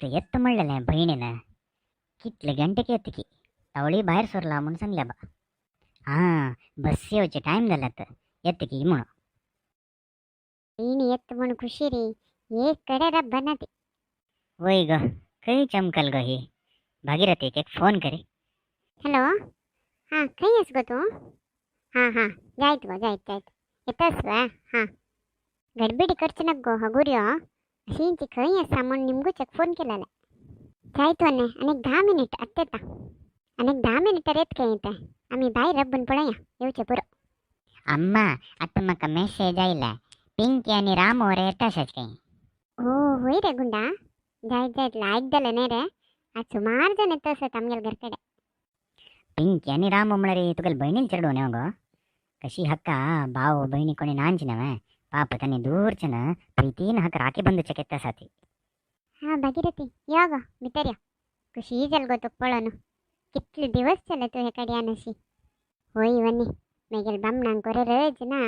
मस्त येत म्हणलेलें भयणीन. कितले घंटे येत की तावळी भायर सरला म्हूण सांगले बा. हां, बस येवचे टायम जाला तर येत की म्हणून. भयणी येत म्हूण खुशी रे, एक कडे रब्बा ना ती. वय ग, खंय चमकल ग ही. भागीरथीक एक फोन करी. हॅलो, हां, खंय आस गो तूं? हां हां, जायत गो, जायत जायत येतास वा. हां, गडबडी करचे नाक गो हगुर यो. अशींची खंय आसा म्हूण निमगूचेक फोन केलेले. जायत वने आनीक 10 मिनीट आत्त येता. आनीक 10 मिनिटार येत खंय येता. आमी भायर रब्बून पळया येवचें पुरो. अम्मा, आतां म्हाका मेसेज आयला, पिंकी आनी रामो रे येता अशेंच खंय. ओ होय रे गुंडा, जायत जायत लायक जालें न्ही रे. आज सुमार जाण येता आसत आमगेले घर कडेन. पिंकी आनी रामो म्हळ्यार तुगेले भयणील चेडूं न्हय गो. कशी हक्का भाव भयणी कोणी नांची नव्हे, पाप तांणी दूरच्यान प्रितीन हाका राखी बंदूचें केत्ता आसा ती. हां भागीरथी, यो गो भितर यो. खुशी जाल गो तुका पळोवन. कितले दिवस जाले तूं हे कडेन येनाशी. होय वनी, मागीर बामणांक बरें रज ना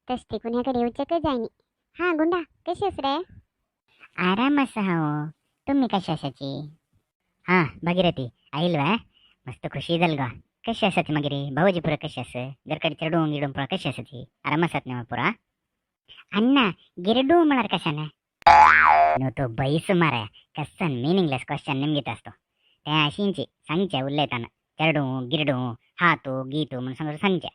तशें देखून हे कडेन येवचेकय जाय न्ही. हां गुंडा, कशी आस रे? आराम आसा हांव, तुमी कशी आसाची? हां भागीरथी आयल वा, मस्त खुशी जाल गो. कशी आसा ती मागीर? भावजी पुरा कशी आसा? घरकडे चेडूं गिडूं पुरा कशी आसा ती? आराम आसात न्ही पुरा? अण्णा, गिरडू म्हळ्यार कशें न्ही? न्हू तूं बैस मारे, कसन मिनिंगलेस क्वेश्चन निमगीत आसतो. तें अशींची सांगचें उलयतना चेडूं गिरडूं हातू गीतू म्हूण सांगून सांगचें.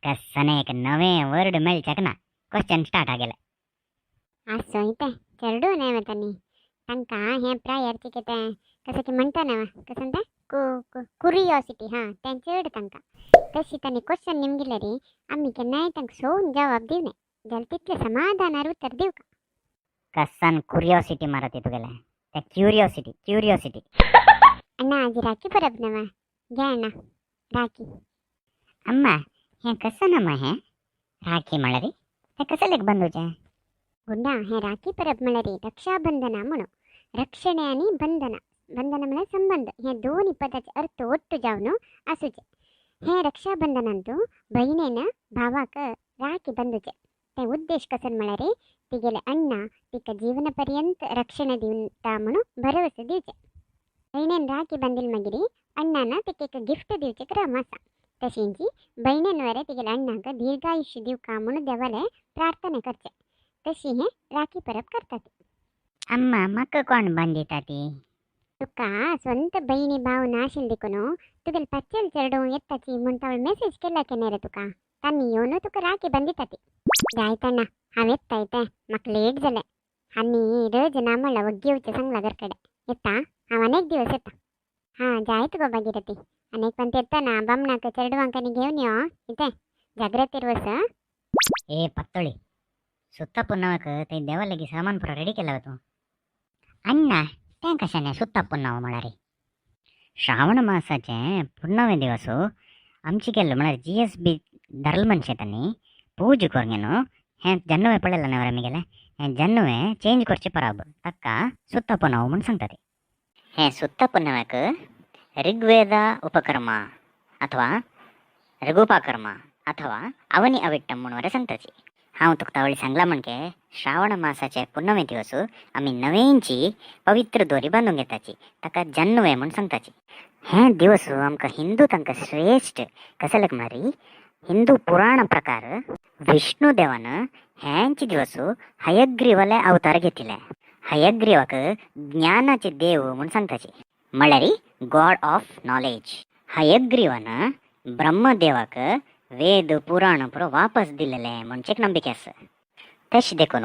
कसन एक नवें वर्ड मेळचें ना, क्वेश्चन स्टार्ट आगेलें. आसूं तें, चेडूं न्हय वता न्ही तांकां हें प्रायरचें कितें कसं की म्हणटा न्हय कसं तें कुरियोसिटी. हां, तें चड तांकां. तशी तांणी क्वेश्चन निमगिलें रे, आमी केन्नाय तांकां सोवन जवाब दिवनाय जाल्यार तितलें समाधानार उतर दिवका. कसन कुरियोसिटी मारत तुगेलें तें, क्युरियोसिटी क्युरियोसिटी. अण्णा, आज राखी परब नवा, घे अण्णा राखी. अम्मा, हें कसं अम्मा हें राखी म्हळ्यार तें कसं लेख बंदूचें? गुंडा, हें राखी परब म्हळ्यार रक्षाबंधना म्हणून. रक्षणे आनी बंधना, बंधना म्हळ्यार संबंध, हे दोन पदाचे अर्थ ಒಟ್ಟು जावन आसूचे. हें रक्षाबंधनांतू भयणीन भावाक राखी बंदूचे. ते उद्देश कसन म्हळ्यार तिगेले अण्णा तिका जीवन पर्यंत रक्षणे दिवता म्हणून भरवसे दिवचे. भयणीन राखी बांदिल मागीर अण्णान तिका एक गिफ्ट दिवचे क्रम आसा. तशेंच भयणीन वरे तिगेले अण्णाक दीर्घायुष्य दिवका म्हणून देवाले प्रार्थना करचे. तशी हें राखी परब करतात. अम्मा, म्हाका कोण बांदिता ती? तुका स्ವಂत भयणी भाव नाशिल्ले देखून तुगेले पच्चेल चेडूं येताची म्हूण तावळ मेसेज केला केन्ना रे तुका. तांणी येवन तुका राखी बांदिता ती. जायतना हांव येता येता, म्हाका लेट जालें आनी रज ना म्हणला वग्गी येवचें सांगला घरकडे. येता हांव, अनेक दिवस येता. हां, जायत गो भागीरथी, अनेक पण येतना बामणाक चेडवांक आनी घेवन यो. इतें जाग्रतेर वस. ए पत्तोळी, सुत्ता पुन्नवाक थंय देवालागी सामान पुरा रेडी केला तूं? अण्णा, तें कशें न्ही सुत्ता पुन्नव म्हळ्यार? श्रावण मासाचें पुण्णवे दिवस आमची केल्लो म्हळ्यार GSB धरल मनशे तांणी पूज करून न्हू हें जन्नुवे पळयलें न्हय आमी गेलें, हें जन्नुवे चेंज करचे परब, ताका सुत्ता पुनव म्हूण सांगता ते. हें सुत्ता पुनवाक ऋग्वेद उपकर्म अथवा रघुपाकर्म अथवा अवनी अविट्टम म्हूण वरे सांगताची. हांव तुका तावळी सांगला म्हणके श्रावण मासाचे पुनवे दिवस आमी नवेंची पवित्र दोरी बांदून घेताची, ताका जन्नुवे म्हूण सांगताची. हे दिवस आमकां हिंदू तांकां श्रेश्ठ कसलेक म्हळ्यार हिंदू पुराण प्रकार विष्णु देवान हेंच दिवस हयग्रीवाले अवतार घेतिले. हयग्रीवाक ज्ञानाचे देव म्हूण सांगताची, म्हळ्यार गॉड ऑफ नॉलेज. हयग्रीवान ब्रह्मदेवाक वेद पुराण पुरो वापस दिलेले म्हणचे एक नंबिके आसा. तशें देखून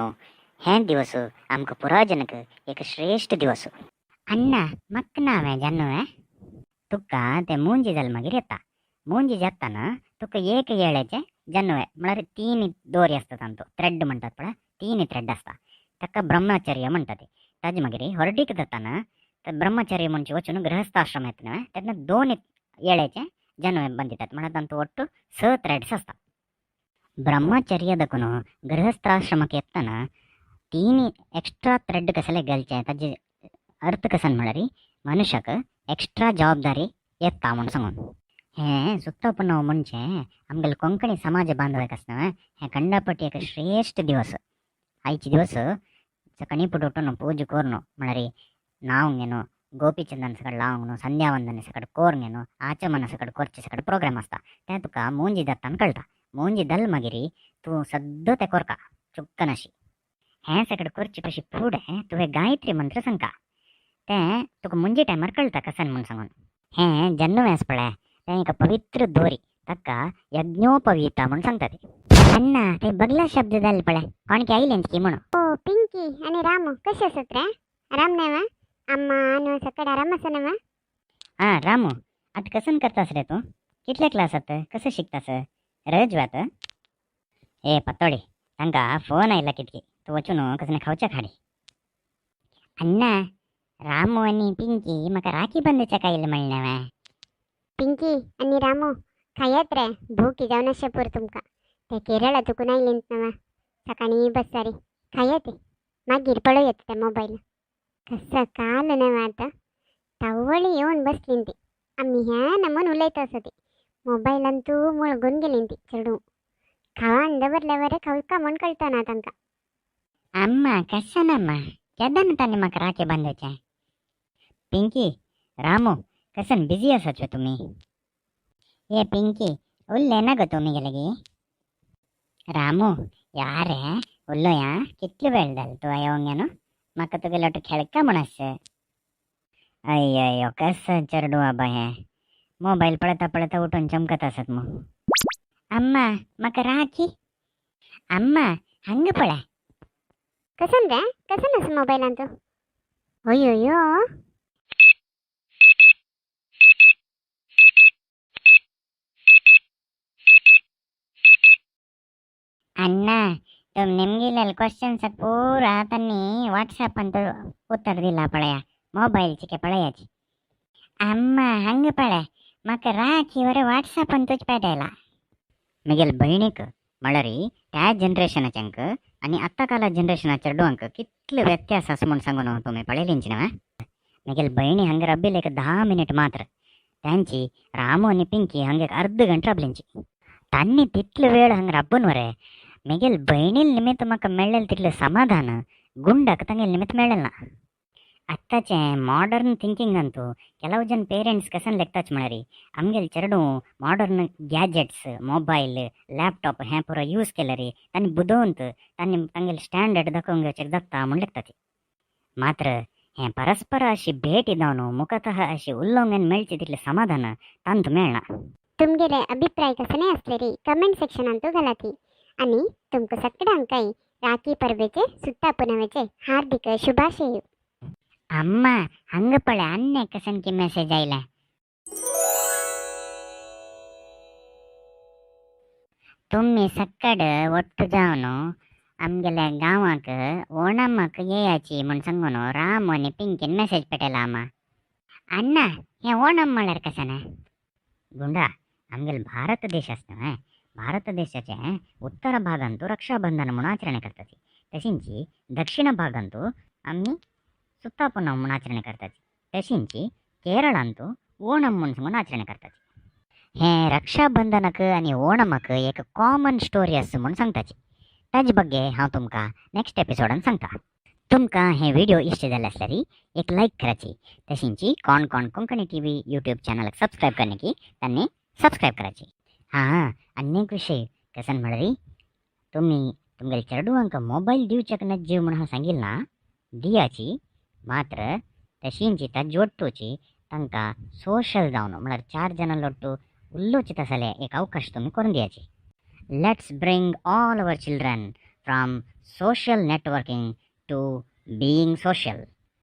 हे दिवस आमकां पुराजनक एक श्रेश्ठ दिवस. अण्णा, म्हाका ना हांवें जाणू तुका तें मुंजी जालें मागीर येता. मुंजी जाताना तुका एक येळेचें जन्नुवे म्हळ्यार तीन दोरी आसता, तांतू थ्रेड म्हणटात पळय, तीन थ्रेड आसता, ताका ब्रह्मचर्य म्हणटात. ते ताजे मागीर हळदीक जाताना ब्रह्मचर्य म्हणचे वचून गृहस्थाश्रम येता न्हय, तेन्ना दोन येळेचें जन्नुवे बांदितात, म्हळ्यार तांतू ಒಟ್ಟು 6 थ्रेड्स आसता. ब्रह्मचर्य देखून गृहस्थाश्रमाक येतना तीन एक्स्ट्रा थ्रेड कसले घालचे, ताजे अर्थ कसन म्हळ्यार मनुष्याक एक्स्ट्रा जबाबदारी येता म्हूण सांगून. हें सुत्ता पुनव म्हणजे आमगेले कोंकणी समाज बांधवाक आसता न्हय, हें कंडापटी एक श्रेश्ठ दिवस. आयचे दिवस सकाळीं फुडें उठून पूजा करून म्हळ्यार न्हावंक घेवन, गोपीचंदन सकट लावंक न्हू, संध्या वंदन सकट कोर घेवन, आचमन सकट कोरचे सकट प्रोग्राम आसता. तें तुका मुंजी दत्तान कळटा. मुंजी दल मागीर तूं सद्दां तें कोरका चुक्कनाशी. हें सकट करचे पशी फुडें तुवें गायत्री मंत्र सांगका. तें तुका मुंजी टायमार कळटा कसन म्हूण सांगून. हें जन्नवेस पळय, तें एक पवित्र दोरी, ताका यज्ञोपवीता म्हूण सांगता ती. अण्णा, ते बगला शब्द जाले पळय, कोणकी आयलें की म्हणून. ओ पिंकी आनी रामू, कशें आसात रे? आराम न्हय वा? अम्मा आनो सकड आराम आसा न्हय वा? आं रामू, आतां कसन करतास रे तूं? कितल्या क्लासात कसं शिकतास रजवात? ए पत्तोळी, तांकां फोन आयला कितकी, तूं वचून कसलें खावच्या खाडी. अण्णा, रामू आनी पिंकी म्हाका राखी बांदूच्याक आयलें म्हणलें हांवें. पिंकी आनी रामू, खायात रे, भूक जावन अशें पुरो तुमकां. ते केरळा चुकून आयलीं न्हय, सकाळीं बस रे, खायात, मागीर पळोवया ते मोबायल. कसं काल न्हय आतां तवळी येवन बसली ती. आमी ह्या नमून उलयता आसा ती मोबायलान तूं मुळगून गेली ती चेडूं. खावान दवरल्यावर खावका म्हूण कळटा ना तांकां. अम्मा, कशनम्मा, केदन तांणी म्हाका राखी बांदूचें? पिंकी, रामू, कसन बिजी आसात तुमी? ए पिंकी, उल्ले ना गो तुमी गेले गी? रामू, यार उल्लो या, कितलो वेळ जालो तूं येवंक न्हू? म्हाका तुगेलो खेळका म्हूण आस. अय्यो, कसं चेडूं आबा हें, मोबायल पळयता पळयता उठून चमकत आसत मू. अम्मा, म्हाका राखी. अम्मा, हांगा पळय. कसन रे, कसन आसा मोबायलान तूं? अय्यो. अण्णा, तुम निमगिलेल क्वेश्चन्स पूरा तांणी व्हॉट्सएप अंत उत्तर दिला पळया, मोबायलचे पळयाची. अम्मा, हांगा पळय, म्हाका राखी वर व्हॉट्सएप अंतूच पेटयला. मिगेल भयणीक म्हळ्यार त्या जनरेशनाच्यांक आनी आतां काला जनरेशनाच्या चेडवांक कितले व्यत्यास आसा म्हूण सांगून तुमी पळयलींच न्हय. मिगेल भयणी हांगा रब्बील एक 10 मिनिट मात्र, त्यांची रामू आनी पिंकी हांगा एक अर्द घंटा राबलींची. तांणी तितलो वेळ हांगा राबून वरे मिगेल भयणील निमित्त म्हाका मेळ्ळें तितलें समाधान गुंडाक तांगेल निमित्त मेळ्ळें ना. आतांचें मॉडर्न थिंकिंग अंतू ಕೆಲವು ಜನ ಪೇರೆಂಟ್ಸ್ कसन लेखताच म्हळ्यार आमगेले चेडूं मॉडर्न गॅजेट्स, मोबायल, लॅपटॉप हें पुरो यूज केल्यार तांणी बुदवंत, तांणी तांगेले स्टँडर्ड दाखोवंक घेवचें जाता म्हूण लेखतात. मात्र हें परस्पर अशी भेट जावन मुखतः अशी उलोवंक मेळचें तितलें समाधान तांत मेळना. तुमगेले अभिप्राय कसले असले रे कमेंट सेक्शनांतू घालाती. आनी तुमकां सगळ्यांकय राखी परबेचे, सुत्ता पुनवेचे हार्दिक शुभाशय. अम्मा, हांगा पळय, आनी कसन की मेसेज आयला. तुमी सक्कड ಒಟ್ಟು जावन आमगेल्या गांवाक ओणमाक येयाची म्हूण सांगून रामू आनी पिंकीन मेसेज पेटयला. आमा, अण्णा, हें ओणम म्हळ्यार कशें? गुंडा, आमगेले भारत देश आसता न्हय, भारत देशाचे उत्तर भागांतू रक्षाबंधन म्हणून आचರಣೆ करतात. तशींची दक्षिण भागांतू आमी सुत्तापुनव म्हणून आचರಣೆ करतात. तशींची केरळांतू ओणम म्हूण सांगून आचರಣೆ करतात. हें रक्षाबंधनाक आनी ओणमाक एक कॉमन स्टोरी आसा म्हूण सांगताची. ताजे ಬಗ್ಗೆ हांव तुमकां नेक्स्ट एपिसोडान सांगता. तुमकां हे व्हिडिओ इश्ट जाले आसल्यार एक लायक करायची. तशींची कोण कोण कोंकणी टीव्ही यूट्यूब चॅनलाक सबस्क्रायब करणे की त्यांनी सबस्क्रायब करायची. हां, आनी एक विशय कसन म्हळ्यार तुमी तुमगेले चेडवांक मोबायल दिवच्याक नज्जे म्हूण हांव सांगिल ना, दियाची, मात्र तशींची ताजी ಒಟ್ಟುची तांकां सोशल जावन म्हळ्यार 4 जाणां लोट्टू उलोवचें तसले एक अवकाश तुमी करून दियाची. Let's bring all our children from social networking to being social.